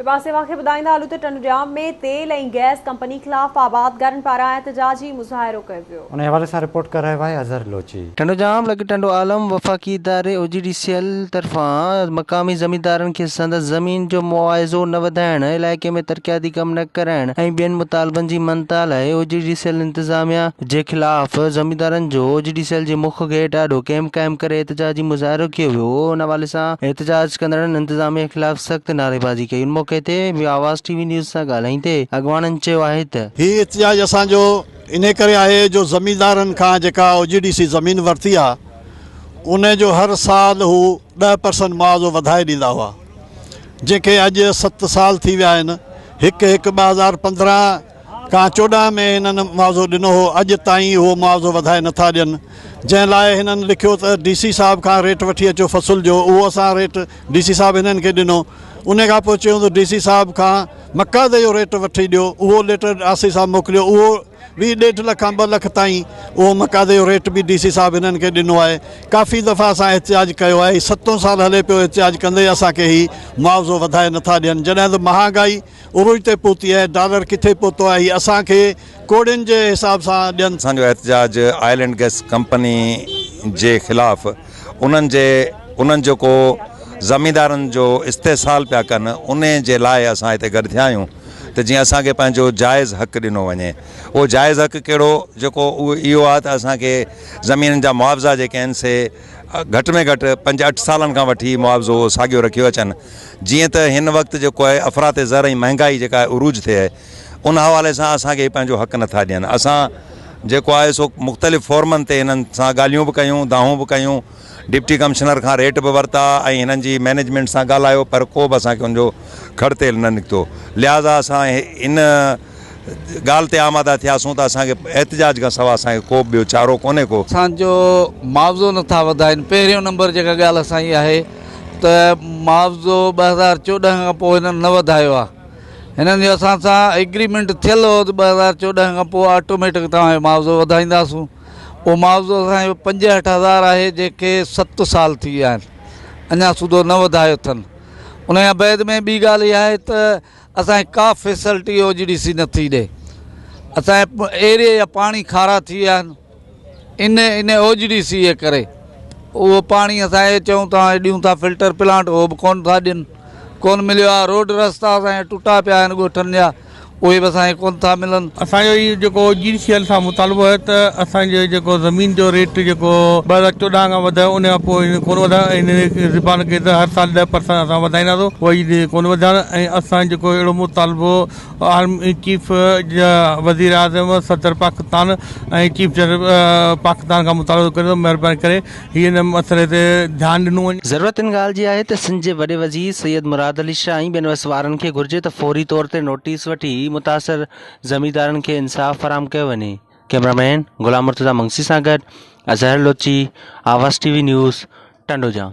ٻئي پاسي اوهان کي ٻڌائيندا هلون ته ٽنڊوڄام ۾ تيل ۽ گئس ڪمپني خلاف آبادگارن پاران احتجاجي مظاهرو ڪيو ويو. ان حوالي سان رپورٽ ڪري رهيو آهي اظهر لوچي. ٽنڊوڄام لڳ ٽنڊو عالم وفاقي اداري او جي ڊي سي ايل طرفان مقامي زميندارن کي سندس زمين جو معاوضو نه وڌائڻ، علائقي ۾ ترقياتي ڪم نه ڪرائڻ ۽ ٻين مطالبن جي مڃتا لاء او جي ڊي سي ايل انتظاميا جي خلاف زميندارن جو او جي ڊي سي ايل جي مک گيٽ آڏو ڪئمپ قائم ڪري احتجاجي مظاهرو ڪيو ويو ان حوالي سان احتجاج ڪندڙن انتظاميه خلاف سخت نعريبازي ڪئي ان موقعي تي آواز ٽي وي نيوز سان ڳالهائيندي اڳواڻن چيو آهي ته. هي احتجاج اسان جو انهي ڪري آهي جو زميندارن کان جيڪا او جي ڊي سي زمين ورتي آ انهي جو هر سال هو 10% معاوضو وڌائي ڏيندا هئا جنهن کي اڄ ست سال ٿي ويا آهن هڪ هڪ 2015 کان 14 ۾ هنن معاوضو ڏنو هو اڄ تائين اهو معاوضو وڌائي نٿا ڏين جنهن لاء هنن لکيو ته ڊي سي صاحب کان ريٽ وٺي اچو فصل جو اهو اسان ريٽ ڊي سي صاحب هنن کي ڏنو ان کان پوء چيو ته ڊي سي صاحب کان مقاعدي جو ريٽ وٺي ڏيو اهو ليٽر آر سي صاحب موڪليو اهو به ڏيڍ لک کان 2 لک تائين اهو مقاعدي جو ريٽ به ڊي سي صاحب هنن کي ڏنو آهي ڪافي دفعا اسان احتجاج ڪيو آهي ستون سال هلي پيو احتجاج ڪندي اسان کي هي معاوضو وڌائي نٿا ڏين جڏهن ته مهانگائي عروج تي پهتي آهي، ڊالر ڪٿي پهتو آهي، هي اسان کي ڪوڙين جي حساب سان ڏين. اسان جو احتجاج آئل اينڊ گئس ڪمپني جي خلاف انهن جي انهن جيڪو زميندارن جو استحصال پيا ڪن انهي جي لاء اسان هتي گڏ ٿيا آهيون ته جيئن اسان کي پنهنجو جائز حق ڏنو وڃي اهو جائز حق ڪهڙو جيڪو اهو اهو آهي ته اسان کي زمينن جا معاوضا جيڪي آهن سي گهٽ ۾ گهٽ پنج اٺ سالن کان وٺي معاوضو ساڳيو رکيو اچن جيئن ته هن وقت جيڪو آهي افراط زر ۽ مهنگائي جيڪا آهي عروج تي آهي ان حوالي سان اسان کي پنهنجو حق نٿا ڏين اسان جيڪو آهي سو مختلف فورمن تي هنن سان ڳالهيون به ڪيون دانهون به ڪيون ڊپٽي ڪمشنر کان ريٽ به ورتا ۽ هنن جي مئنيجمينٽ سان ڳالهايو پر ڪو به اسان کي ان جو کڙ تيل نه نڪتو لهٰذا اسان ان ڳالهه تي آماده ٿياسون ته اسان کي احتجاج کان سوا اسان کي ڪو به ٻيو چارو ڪونهي ڪو. اسان جو معاوضو نٿا وڌائين پهريون نمبر جيڪا ڳالهه اسان جي آهي ته معاوضو 2014 کان پوء هنن نه وڌايو آهي هنن جو اسان سان ايگريمينٽ ٿيل هو ته 2014 کان پوء آٽوميٽڪ توهان جو معاوضو وڌائينداسون اهو معاوضو اسان جو 65 هزار آهي جنهن کي ست سال ٿي ويا آهن اڃا سوڌو نه وڌايو اٿن ان کان بعد ۾ ٻي ڳالهه اها آهي ته اسان کي ڪا فيسلٽي او جي ڊي سي نٿي ڏي اسان جي ايريي جا پاڻي کارا ٿي ويا آهن ان ان او جي ڊي سي جي ڪري اهو پاڻي اسان کي چئون ٿا ڏيون ٿا فلٽر پلانٽ اهو به ڪون ٿا ڏين ڪون مليو آهي روڊ رستا اسان جا ٽٽا پيا آهن ڳوٺن جا اهي به اسان کي ڪون ٿا ملن. اسان جو هي جيڪو او جي ڊي سي ايل سان مطالبو آهي ته اسان جي جيڪو زمين جو ريٽ جيڪو 2014 کان وڌايو ان کان پوء هن ڪونه وڌايو ۽ هن زبان ڪئي ته هر سال 10% اسان وڌائينداسون اهو ئي ڪونه وڌايو ۽ اسان جيڪو اهڙو مطالبو آرمي چيف وزير اعظم صدر پاڪستان ۽ چيف جسٽس پاڪستان کان مطالبو ڪريون ته مهرباني ڪري هي ان مسئلي تي ڌيان ڏنو وڃي. ضرورت ان ڳالهه جي آهي ته سنڌ جي وڏي وزير سيد مراد علي شاهه ۽ ٻين وس وارن کي گهرجي ته فوري طور تي نوٽيس وٺي متاثر زميندارن کي انصاف فراهم ڪيو وڃي. ڪئميرا مين غلام مرتضيٰ منگسي سان گڏ Azhar Lochi, Awaz T V news, Tandojam.